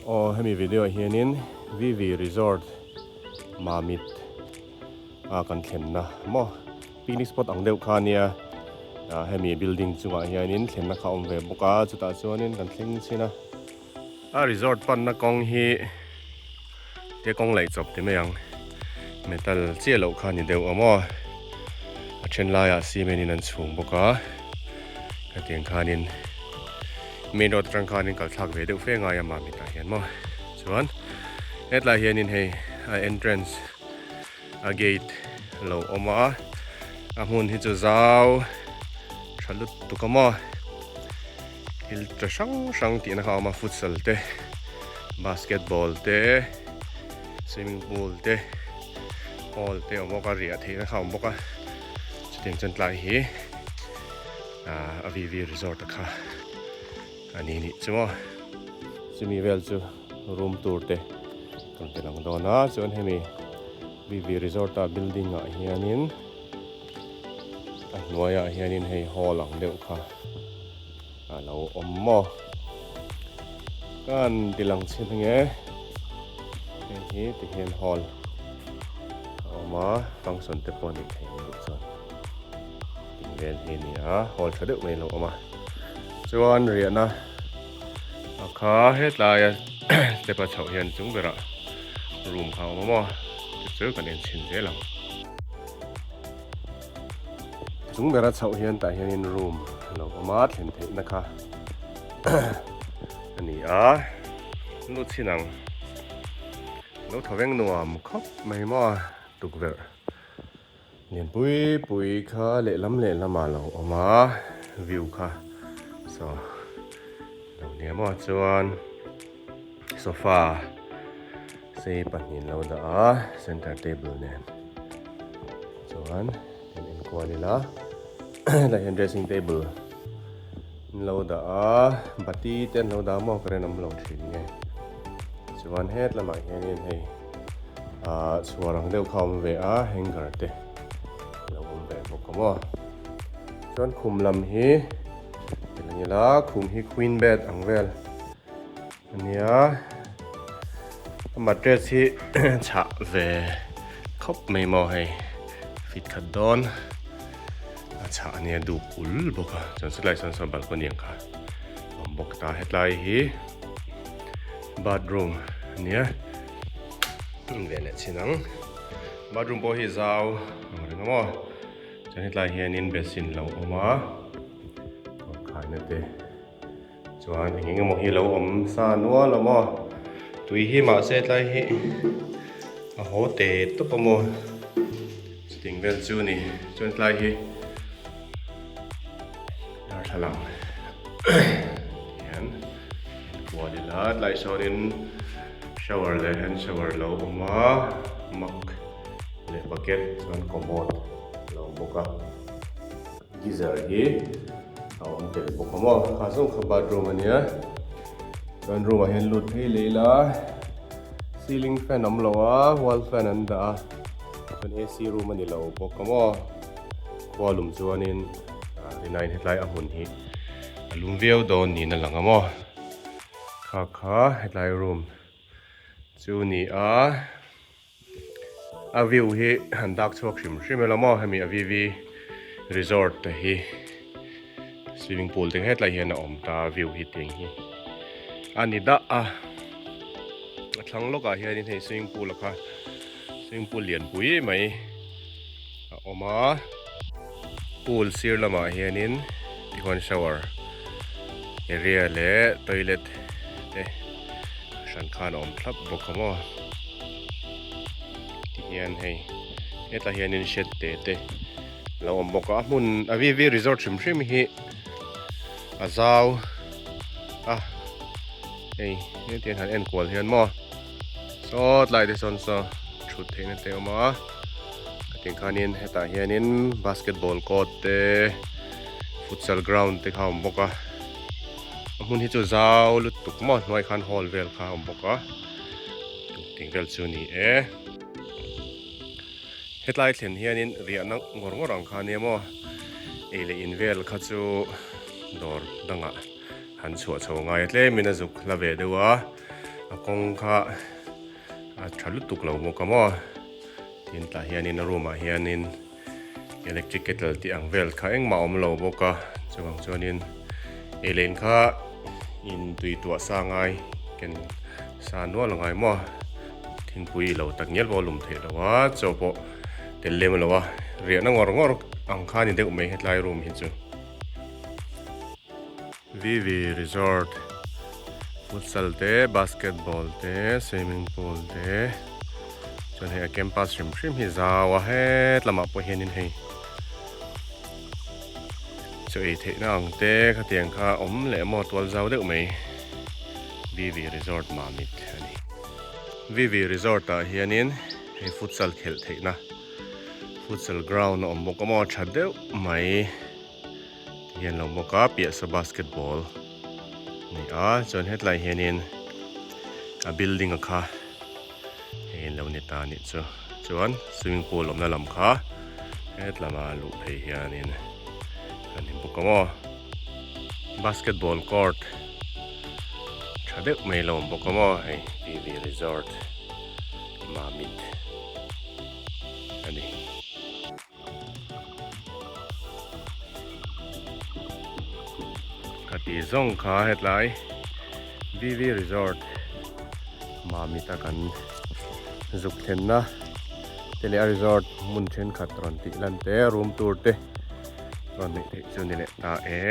Aw hemi video ah hianin Vivi Resort Mamit a kan thlenna maw picnic spot ang deuh kha ania ah hemi building chungah hianin thlenna kha a awm ve bawk a chutah chuanin kan thleng chhin a. A resort panna kawng hi te kawng laih chawp ti mai ang metal chiah loh kha ni deuh a maw a then laiah cement in an chhung bawk a hetiang khanin main road atang khanin kal thlak ve deuh fe ngai a mah mitah hian maw chuan hetlai hianin hei a entrance a gate lo awm a a hmun hi chu zau tha lutuk a maw. Thil tha hrang hrang tihna kha a awm a futsal te basketball te swimming pool te hall te a awm bawk a riah theihna kha a awm bawk a chutiang chuan tlai hi ah a V V resort a kha a ni nih chu maw chumi vel chu room tour te kan ti lang dawn a chuan hemi V V resort a building ah hianin a hnuaiah hianin hei hall ang deuh kha a lo awm maw kan ti lang chhin ange hei hi ti hian hall a awm a function te pawh a ni thei ang duh chuan tih vel hi a ni a hall tha deuh mai a lo awm a chuan riahna a kha hetlai a step a chhoh hian chung berah room kha a awm a maw chu kan en chhin zel ang. Chung bera chhoh hian tah hianin room a lo awm a thlen theihna kha a ni a lut chhin ang lo thaw veng nuam khawp mai maw tukverh lian pui pui kha lehlam lehlamah a lo awm a view kha saw lo nia maw chuan sofa. Sei pahnih an lo dah a center table nen chuan kan enkual ila helai hian dressing table an lo dah a bati te an lo dah a maw ka rinawm lo thin nge chuan het lamah hianin hei ah chhuar ang deuh kha a awm ve a hanger te a lo awm ve bawk a maw chuan khum lam hi eng ila khum hi queen bed ang vel. Ania a mattress hi chhah ve khawp mai maw hei fit khat dawn a chhah ania dup ul bawk a chuan satlai sawn sawn balcony ang kha a awm bawk ta hetlai hi bathroom ania ve leh chin ang bathroom pawh hi zau ang reng a maw chuan hetlai hianin basin lo awm a kawrkhaina te. Chuan eng eng emaw hi lo awm sa nual a maw tui hi mahse tlai hi a haw te tawp a maw chuting vel chu a ni chuan tlai hi darthlalang hian enkual ila tlai sawnin shower leh hand shower lo awm a mug leh bucket chuan commode a lo awm bawk a. Geyser hi a awm tel bawk a maw kha zawng kha bathroom a nia chuan room ah hian lut phei leh ila ceiling fan awm lo a wall fan an dah a chuan A C room a ni lo bawk a maw khua lum chuanin rinaiin hetlai a hmun hi a lum viau dawn niin a lang a maw kha kha hetlai room chu ni a. A view hi han dak chhuak hrim hrim elo maw hemi avivi resort te hi swimming pool te hetlai hian a awm ta a view hi tiang hi a ni dah a a thlang lawkah hianin hei swimming pool a kha swimming pool lian pui mai a awm a pool sir lamah hianin tichuan shower area leh toilet te hran khan a awm thlap bawk a maw tihian hei hetah hianin shed te te a lo awm bawk a a hmun a V V resort hrim hrim hi a zau a hei hetiang han enkual hian maw saw tlai te sawn saw thut theihna te a awm a hetiang khanin hetah hianin basketball court te futsal ground te kha a awm bawk a. A hmun hi chu zau lutuk maw hnuai khan hall vel kha a awm bawk a tih vel chu a ni e hetlai thlen hianin riahna ngawr ngawr ang kha ania maw ei leh in vel kha chu dawr dangah han chhuah chho ngai a tlemin a zuk hla ve deuh a. A kawng kha a tha lutuk lo bawk a maw tin tah hianin a room ah hianin electric kettle tih ang vel kha engmah a awm lo bawk a chuvang chuanin ei leh in kha in tui tuah sa ngai ken sa nual a ngai maw thingpui lo tak ngial pawh a lum theih lo a chaw pawh tel lem lo a riahna ngawr ngawr ang kha a ni deuh mai hetlai room hi chu. Vivi Resort futsal te basketball te swimming pool te chuan hei a campus hrim hrim hi zau a het lamah pawh hianin hei chaw ei theihna ang te khatiang kha awm leh maw tual zau deuh mai Vivi Resort Mamit a ni. Vivi Resort ah hianin hei futsal khelh theihna futsal ground a awm bawk a maw tha deuh mai. Hian lo bawk a piah saw basketball a ni a chuan hetlai hianin a building a kha hei an lo ni ta anih chu chuan swimming pool awmna lam kha hetlama luh phei hianin a ni bawk a maw basketball court tha deuh mai lo awm bawk a maw hei P V resort Mamit a ni. Ka tih zawng kha hetlai VV Resort Mamit a kan zuk thlenna te leh a resort hmun thenkhat rawn tih lan te room tour te rawn neih theih chu ni leh ta e.